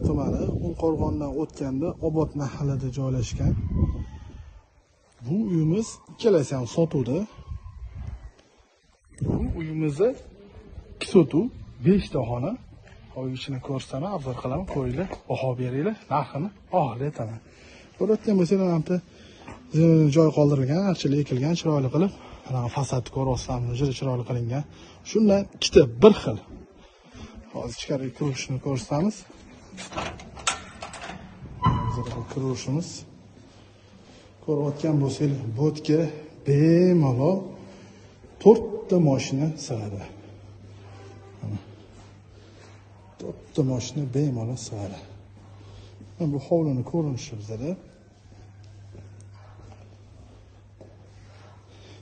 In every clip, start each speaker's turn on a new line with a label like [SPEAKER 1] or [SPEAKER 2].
[SPEAKER 1] tumani, O'nqo'rg'ondan o'tganda Obod mahallada joylashgan. Bu uyimiz ikkalasi ham sotuvda. Bu uyimizda 2 sotuv, 5 ta xona. Hozir ichini ko'rsataman, obzor qilaman, ko'ringlar, baho beringlar, narxini oxirida aytaman. Ko'rayotgan bo'lsanglar, mana bu joy qoldirilgan, archalar ekilgan, chiroyli qilib, mana fasadni ko'ryapsizlar, juda chiroyli qilingan. Shundan ikkita bir xil. Hozir ichkariga kirishini ko'rsatamiz. Hozir kirishimiz. Ko'rayotgan bo'lsangiz, bo'tga bemalol 4 ta mashina sig'adi. 4 ta mashina bemalol sig'adi. Mana bu hovlini ko'rinishi bizada.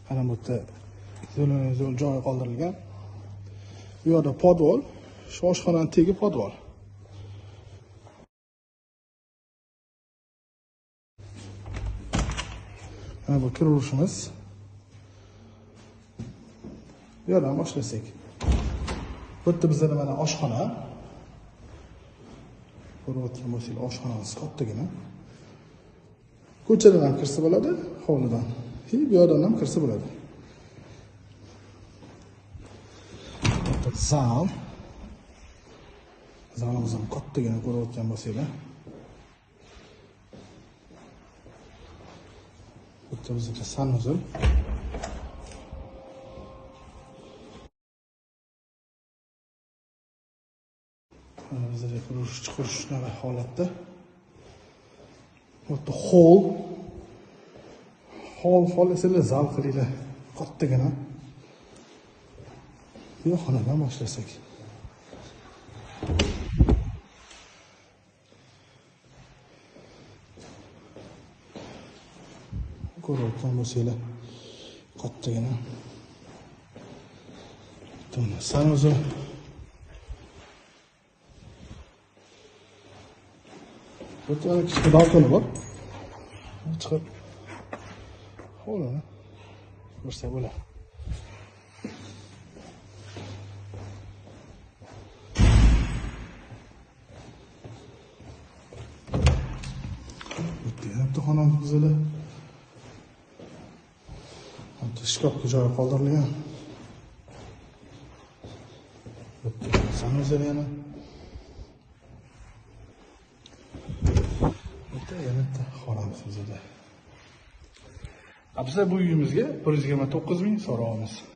[SPEAKER 1] Mana bu yerda zo'l joy qoldirilgan. Bu yerda podvol, shu oshxonaning tegi podvol. Mana bu kirishimiz. Bu yerdan boshlasak. Bu yerda bizda mana oshxona. Ko'rayotgan bo'lsangiz, oshxonamiz kattagina. Ko'chadan ham kirsa bo'ladi, hovlidan. Bu yerdan ham kirsa bo'ladi. Zal. Zalimiz ham kattagina ko'rayotgan bo'lsanglar. Bu yerda bizda sanuzl. Mana bizda qurish chiqarish shunaqa holatda. Bu yerda hol. Hol xohlasanglar zal qilinglar, kattagina. Bu xonadan boshlasak. Ko'rayotgan bo'lsanglar, kattagina. Sanuzl. Bu yerda kichik balkoni bor. Chiqib hovlini ko'rsa bo'ladi. Bu yerda bitta xonamiz bizada. Bitta shkafga joy qoldirilgan. Bu yerda sanuzl yana. Bu yerda yana bitta xonamiz bizada. Biz bu uyimizga 129 ming so'raymiz.